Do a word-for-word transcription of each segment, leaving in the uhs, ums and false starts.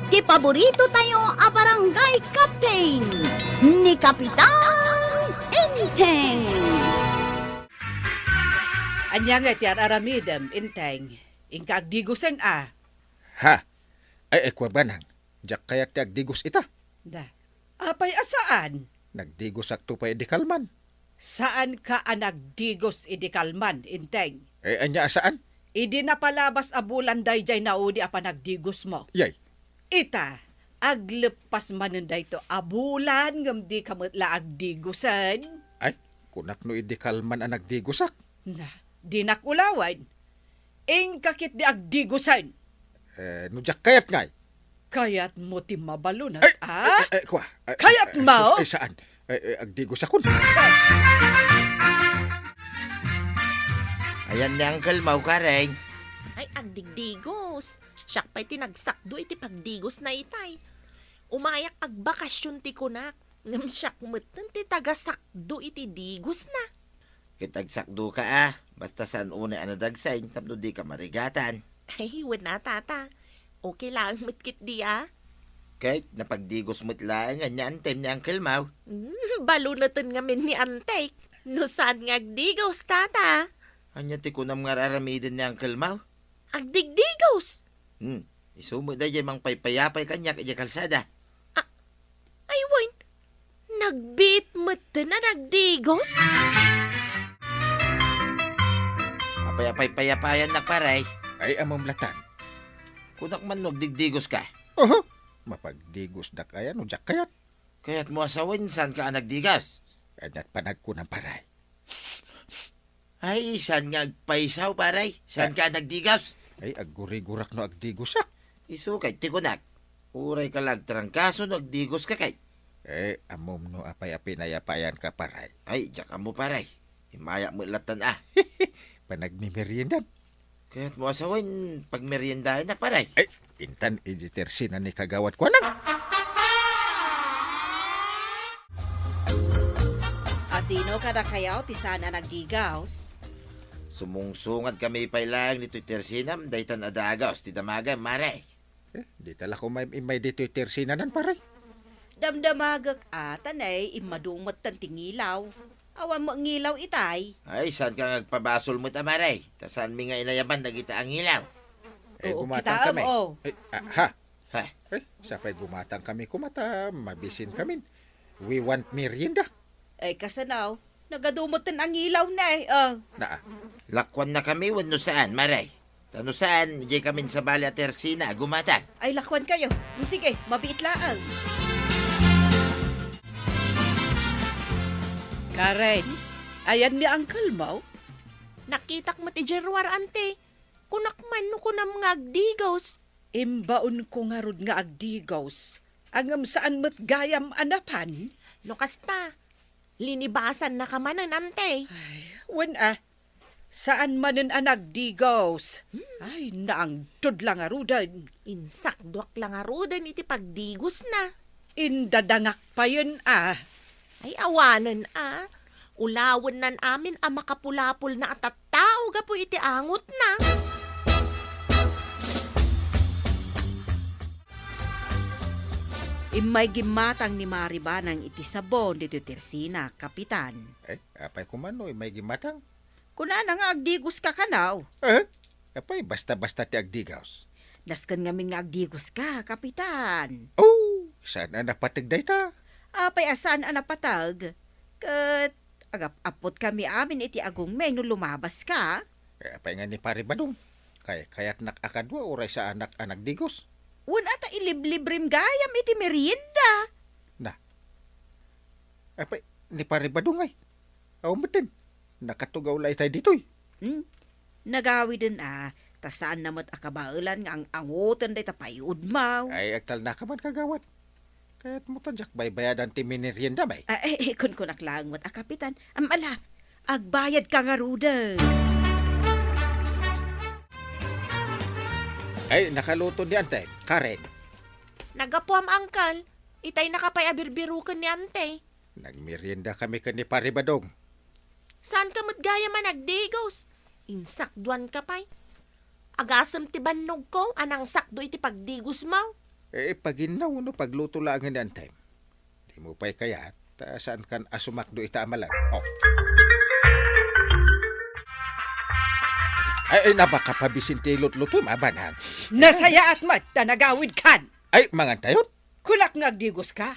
Ti paborito tayo a barangay captain, ni Kapitan Enteng. Ania nga ti ar-aramidem, Enteng? Inka agdigosen a. Ha? Ay, ay, kua banang. Diak kayat ti agdigos ita. Da. Apay a saan? Nagdigosakto pay idi kalman. Saanka a nagdigos idi kalman, Enteng? Eh, ania a saan? Idi napalabas a bulan daydiay naudi a panagdigosmo. Yay. Ita, agleppas manen dayto a bulan ngem dika met la agdigosen. Ay, kunak no idi kalman a nagdigosak. Na, dinak ulawen. Inka ketdi agdigosen. Eh, no diak kayat ngay. Kayatmo ti mabalunat, Ay, a? ay, ay, kua. Ay, Kayat ay, ay, mo? sus, ay, saan? Ay, ay, agdigosakon. Ayan ni Uncle Mau, Karen. Ay, agdigdigos. Siak pay ti nagsakdo iti pagdigosna itay. Umayak agbakasyon ti kunak. Ngem siak metten ti tagasakdo iti digosna. Ket agsakdoka a, basta saan unay a nadagsen tapno dika marigatan. Ay, wen a, tata. Okay laeng met ketdi a. Ket napagdigos met laeng ni antem ni Uncle Mau. Hmm, baluneten ngamin ni antek. No saan nga agdigos, tata? Ania ti kunam nga ar-aramiden ni Uncle Mau? Agdigdigos! Hmm, isu met daydiay mangpaypayapay kaniak idiay kalsada. A-, ay, wen, nagbiit metten a nagdigos? Apay a paypayapayannak, pare? Ay, ammom latan. Kunak man no agdigdigoska. Aha, mapagdigosdak aya no diak kayat. Kayatmo a sawen, saanka a nagdigos? Aniat panagkunam, pare? Ay, saan nga agpaysaw, pare? Saanka a nagdigos? Ay, aggurigurak no agdigosak. Isu kay ti kunak. Urayka la agtrangkaso no agdigoska kay. Eh, ammom no apay a pinayapayanka, pare? Ay, diak ammo, pare. Immayak met latan a. Panagmimeriendan. Kayatmo a sawen, pagmeriendaennak, pare? Ay, intan idi tersina ni kagawad kuanang. Asino kadakayo ti saan a nagdigaws? Sumungsungadkami pay laeng ditoy tersinam, daytan a dagaws ti damagem, mare. Eh, dita la koma im-, immay ditoy tersinanan, pare. Damdamagek a, ta nay, immadu metten ti ngilaw. Awan met ngilaw itay. Ay, saanka nga agpabasol met a, mare? Ta saanmi nga inayaban dagita a ngilaw. Eh, Oo, gumatang kitaem, kami. Oh. Eh, ah, ha? Ha? Eh, sapay gumatang kami koma ta mabisin kamin. We want merienda. Ay, kasano? Nagadu metten a ngilaw na eh, ah. Naa. Lakuannakami wenno saan, mare? Ta no saan, idiay kamin sabali a tersina a gumatang. Ay, lakuankayo. Sige, mabiit laeng. Karen, ayan ni Uncle Mau? Nakitak met idiay ruar, ante. Kunak man no kunam nga agdigaws. Imbaonko ngarud nga agdigaws. Ngem saan met gayam a napan? No kasta, linibasannaka manen, ante. Ay, wen a. Saan manen a nagdigaws. Hmm. Ay, naangtod la ngaruden. Insakduak la ngaruden iti pagdigosna. Indadangak payen a. Ay, awanen a. Ulawennan amin a makapulapolna a tattao gapu iti angotna. Immay gimmatang ni Mari Banang iti sabon ditoy tersina, Kapitan. Eh, apay koma no immay gimmatang? Kunana nga agdigoska kano. Eh? Apay, basta-basta ti agdigaws. Nasken ngamin nga agdigoska, Kapitan. Oh, saan a napateg dayta? Apay a saan a napateg? Ket agap-appotkami amin iti agongmi no lumabaska. Eh, apay nga ni Pare Badong? Kay-, kayatnak a kadua uray saanak a nagdigos? Wen a ta iliblibrem gayam iti merienda. Na. Apay, ni Pare Badong ay? Aw metten. Nakatugaw la itay ditoy. Hmm? Nagawiden a, ta saanna met a kabaelan nga ang-angoten dayta payudmaw. Ay, agtalnaka man, kagawad. Kayatmo ta diak baybayadan ti mineriendam, ay? Ah, eh, eh, kunkunak laeng met a, Kapitan. Am, ala, agbayadka ngaruden. Ay, nakaluto ni Ante, Karen. Nagapuam, Uncle. Itaynaka pay a birbiroken ni Ante. Nagmerienda kami ken ni Pare Badong. Saanka met gayam a nagdigos? Insakduanka pay. Agasem ti bannogko a nangsakdo iti pagdigosmo. Eh, paginnaw no pagluto laengen ni Antay. Dimo pay kayat, ta saankan a sumakdo ita a malag. Oh. Ay, ay, napakapabisin ti lutluto, mabanang. Nasayaat met ta nagawidkan. Ay, mangantayon? Kunak nga agdigoska.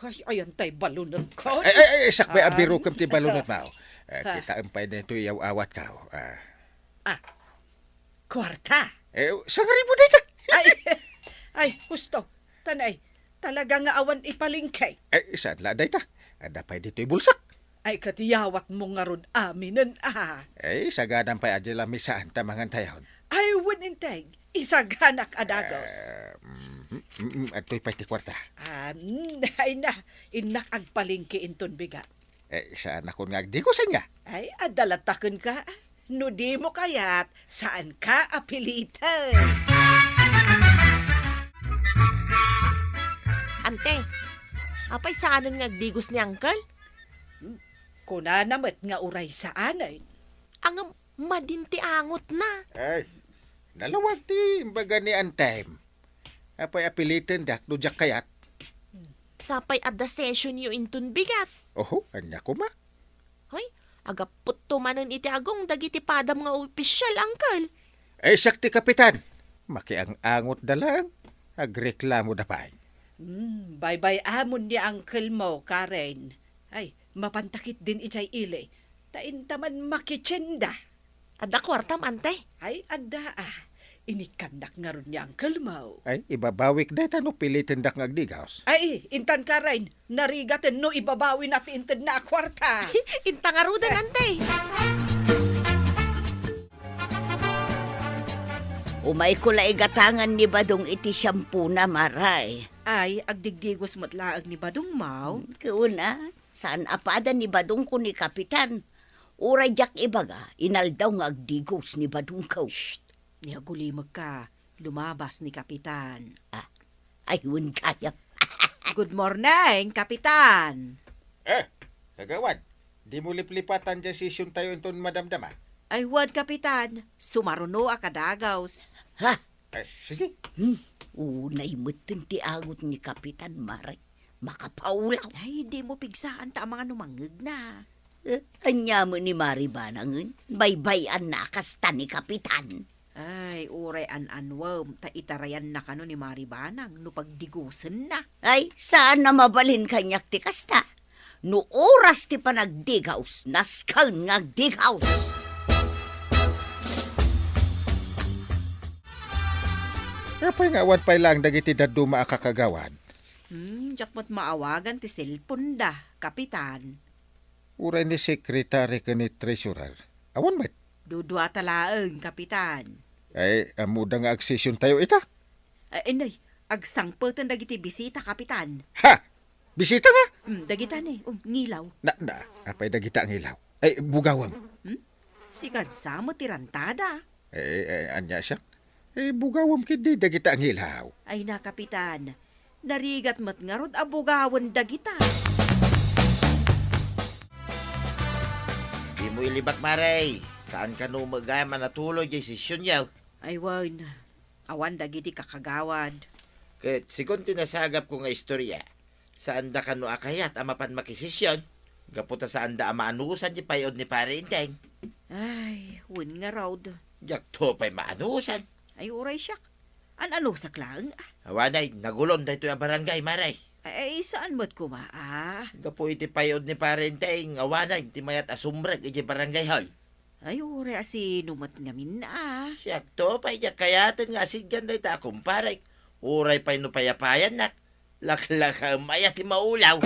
Ay, ayan tay balunot ko. Ay, ay, ay, sakbay a birukem ti balunot, mao. Eh, kitaem pay daytoy yaw-awat ka, oh. Ah. Ah, kuarta. Eh, sangribo dayta. Ay, ay, husto. Tanay, talaga nga awan ipalingke. Eh, saan la dayta? Adda pay ditoy bulsak. Ay, ket yawatmo ngarud aminen, ah. Eh, sagadan pay a di la mi saan ta mangantayon. Ay, wen integ, isaganak a dagos. Eh, mm, mm, mm, adtoy pay ti kuarta. Ah, mm, ay na, innak agpalingke inton bigat. Eh, saanakon nga agdigosen nga? Ay, adda latta kenka. No dimo kayat, saanka a piliten. Ante, apay saanen nga agdigos ni Uncle? Kunana met nga uray saanen. Ngem madin ti angotna. Ay, nalawag ti imbaga ni Antem. Apay a pilitendak no diak kayat? Sapay adda sessionyo inton bigat. Oho, ania koma? Hoy, agaputto manen iti agong dagiti padam nga opisial, Uncle. Ay, siak ti kapitan. Makiang-angotda laeng. Agreklamoda pay. Hmm, baybay-amon ni uncle mo, Karen. Ay, mapanta ketdin idiay ili. Ta inta man makitienda. Adda kuartam, ante? Ay, adda, ah. Inikkannak ngarud ni uncle mo. Ay, ibabawik dayta no pilitendak nga agdigaws. Ay, intan Karen, narigaten no ibabawina ti intedna a kuarta. Inta ngaruden, ante. Umayko la igatangan ni Badong iti siampona, Mare. Ay, agdigdigos met laeng ni Badong, maw? Hmm, kuna, saan a pada ni Badong ken ni Kapitan. Uray diak ibaga, inaldaw nga agdigos ni Badong ko. Shh! Ni agulimekka, lumabas ni Kapitan. Ah, ay, wen gayam. Good morning, Kapitan! Eh, kagawad, dimo liplipatan diay sessiontayo inton madamdama? Ay, wen, Kapitan. Sumaruno a kadagaws. Ha? Eh, sige. Hmm, unay metten ti angot ni Kapitan, Mare. Makapaulaw. Ay, dimo pigsaan ta amangan no mangngegna. Eh, ania met ni Mari Banangen? Baybay-anna a kasta ni Kapitan. Ay, uray an-anuem, ta itarayanna kano ni Mari Banang no pagdigosenna. Ay, saan a mabalin kaniak ti kasta. No oras ti panagdigaws, nasken nga agdigaws. Apay nga awan pay laeng dagiti dadduma a kakagawad? Hmm, diak met maawagan ti cellphone da, Kapitan. Uray ni Secretary ken ni Treasurer. Awan met. Duduata laeng, Kapitan. Ay, ammoda nga agsessiontayo ita? Ay, nay, agsangpeten dagiti bisita, Kapitan. Ha! Bisita nga? Hmm, dagita ne. Um, ngilaw. Na, na, apay dagita a ngilaw? Ay, bugawem. Hmm? Sika sa met ti rantada. Eh, eh, ania siak? Eh, bugawem ketdi dagita a ngilaw. Ay na, Kapitan. Narigat met ngarud a bugawen dagita. Dimo ilibak, Mare. Saan kano met gayam a natuloy diay sessionyo? Ay, wen. Awan dagiti kakagawad. Ket segun ti nasagapko nga istoria, saanda kano a kayat a mapan makisession, gapu ta saanda a maanusan ti pay-od ni Pare Enteng. Ay, wen ngarud. Diakto pay maanusan. Ay, uray siak. An-anusak laeng, ah. Awanay, nagulon daytoy a barangay, Mare. Ay, ay, saan met koma, ah? Gapu iti pay-od ni Pare Enteng, awanay ti mayat a sumrek idiay barangay hall. Ay, uray a sino met ngamin, ah. Siakto pay diak kayaten nga asidgan dayta a kumparek. Uray pay no payapayannak. Laklakaem aya ti maulaw.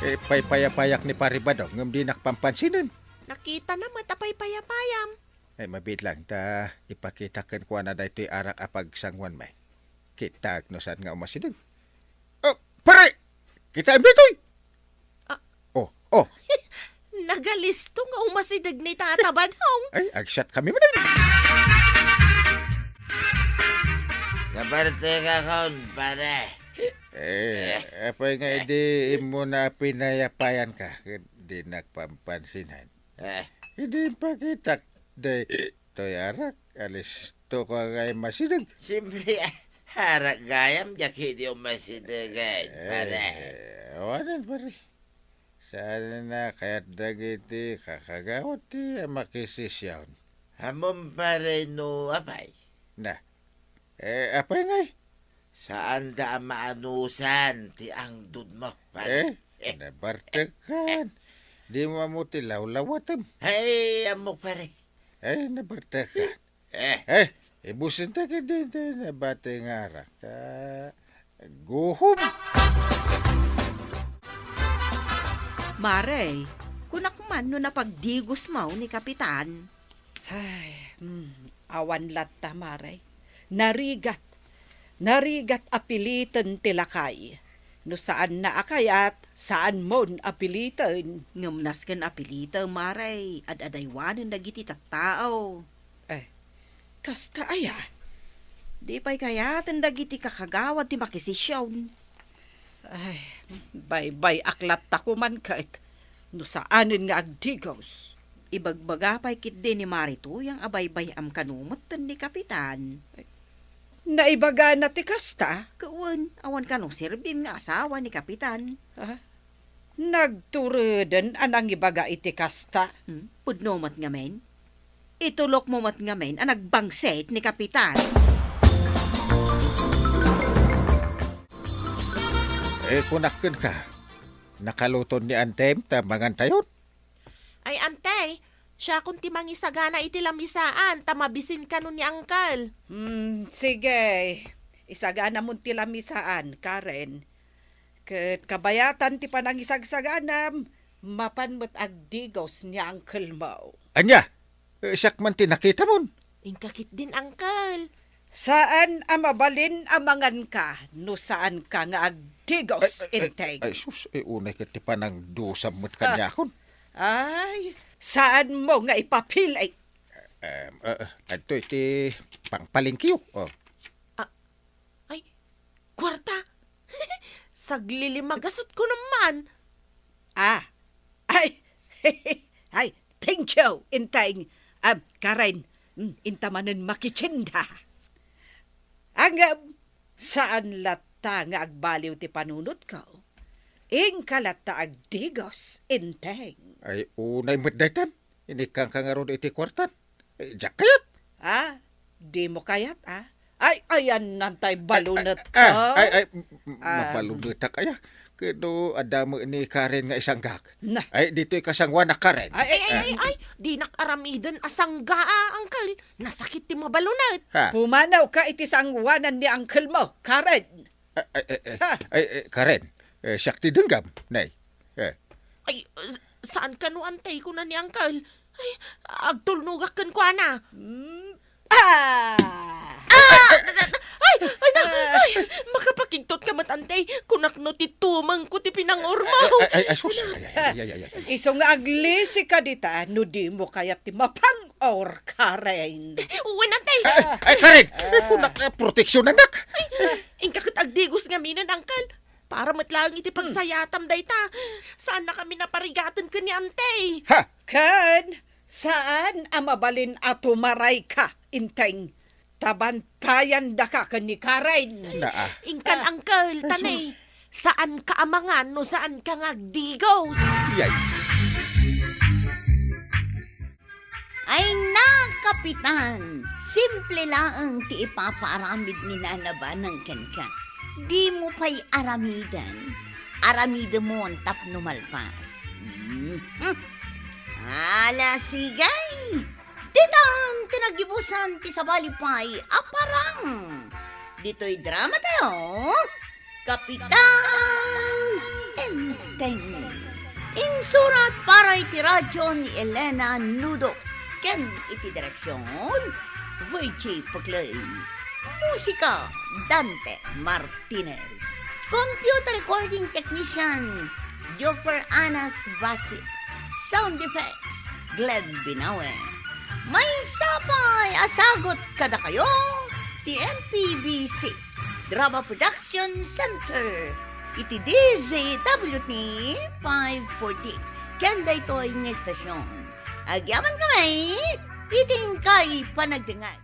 Eh, paypayapayak ni Pare Badong, ngem dinak pampansinen. Nakitana met a paypayapayam. Ay, mabiit lang, ta ipakitak kenkuana daytoy arak a pagsanguanmi. Kitaek no saan nga umasideg. Oh, pare! Kitaem daytoy! Ah. Oh, oh. Nagalisto nga umasideg ni Tata Badong. Ay, agsiatkami manen. Naparte ka kon, pare. Eh, apay nga idi immuna a pinayapayanka, ket dinak pampansinan. Eh. Idi impakitak, day, Toy arak, alisto ka ngay masideg. Simple, arak gayam, diak idi masidegen, pare. Eh, awanen, pare. Saan na kayat dagiti kakagawad ti makisisyon? Ammom, pare, no apay? Na. Eh, apay ngay? Saanda a maanusan ti angdudmo, pare. Eh, nabartekan. Di mo ammo ti lawlawatem. Ay, ammok, pare. Eh, nabartekan. Eh. Eh, ibusinta ketdi ti nabati nga arak. Ta, guhom. Mare, kunak man no napagdigos maw ni Kapitan. Ay, hmm, awan latta, Mare. Narigat. Narigat a piliten ti lakay. No saanna a kayat, saanmon a piliten. Ngem nasken a pilitem, Mare, ad-adaywanen dagiti tattao. Eh, kasta aya? Di pay kayaten dagiti kakagawad ti makisisyon. Ay, baybay-ak latta koman ket no saanen nga agdigos. Ibagbaga pay ketdi ni Mare Tuyang a baybay-am kano metten ni Kapitan. Naibagana ti kasta? Ket wen, awan kano serbim nga asawa ni Kapitan. Ah, nagtureden a nangibaga iti kasta. Hmm? Pudno met ngamin? Itulokmo met ngamin a nagbangsit ni Kapitan. Eh, kunak kenka, nakaluton ni Antem ta mangantayon? Ay, Ante, siakon ti mangisagana iti lamisaan ta mabisin kano ni Angkel. Hmm, sige. Isaganamon ti lamisaan, Karen. Ket kabayatan ti panangisagsaganam, mapan met agdigos ni Angkelmo. Ania? Eh, siak man ti nakitamon. Inka ketdin, Angkel. Saan a mabalin a manganka no saanka nga agdigos, Ay, ay, ay, Inteng. Ay, sus, eh, unay ket ti panangdusam met Ah. kaniakon. Ay, saanmo nga ipapili? Em, eh, eh, adto iti pangpalengkeyo. Oh. Ah, Ay, kuarta? Saglilimagasutko naman. Ah, ay, ay, thank you, Inteng. Am, Karen, mm, inta manen makitsinda. Ngem, saan latta nga agbaliw ti panunotko. Inka latta agdigos, Inteng. Ay, unay met daytan. Inikkanka ngarud iti kuartan. Eh, diak kayat. Ah, dimo kayat, ah? Ay, ayanna tay balunetka. Ay, ay, ay, m-, m-, Ah. mabalunetak, aya. Ket no, adda met ni Karen nga isanggak. Na. Ay, ditoy kasangoanak, Karen. Ay, ay, ay, Ah. ay, ay, dinak aramiden a sangga, ah, Angkel. Nasakit ti mabalunet. Ha? Pumanawka iti sangoanan ni Angkelmo, Karen. Ay, ay, ay, ay, Ha? ay, ay, Karen, eh, siak ti denggam, nay. Eh. Ay, s-, saan kano, Ante, kuna ni Angkel? Ay, agtulnogak kenkuana. Hmm. Ah! Ah! Ay, ay, na-, na-, ay, ay, na-, ay, makapakigtot ka met, Ante. Kunak no ti tumengko ti pinangurmo. Ay, ay, ay, ay, sus. Ay, ay, ay, ay, ay, ay. Isu nga aglisika dita, no dimo kayat ti mapang-or, Karen. Wen, Ante. Ay, ay, ay, Karen! Ah. Kunak, eh, proteksionanak. Ay, inka ket agdigos ngaminen, Angkel. Para met laeng iti Hmm. pagsayatam dayta. Saannakami naparigaten ken ni Ante. Ha? Ken, saan a mabalin a tumarayka, Inteng? Ta bantayandaka ken ni Karen. Naa. Inkan, Ah. Angkel, Ay, tanay. sus. Saanka a mangan no saanka nga agdigos. Yay. Ay na, Kapitan, simple laeng ti ipapaaramid ni Nana Banang kenka. Dimo pay aramiden. Aramidemon tapno malpas. Mhm. Ala, sige. Ditan ti naggibusan ti sabali pay a parang. Ditoy drama tayo, Kapitan Enteng. Insurat para iti radyo ni Elena Nudo ken iti direksyon, Virgie Puclay. Musika, Dante Martinez. Computer recording technician, Joffer Anas Basi. Sound effects, Glenn Binawe. Maysa pay a sagut kadakayo ti M P B C Drama Production Center iti D Z W T five forty. Ken daytoy nga istasyon, agyamankami, iti inkay panagdengngeg.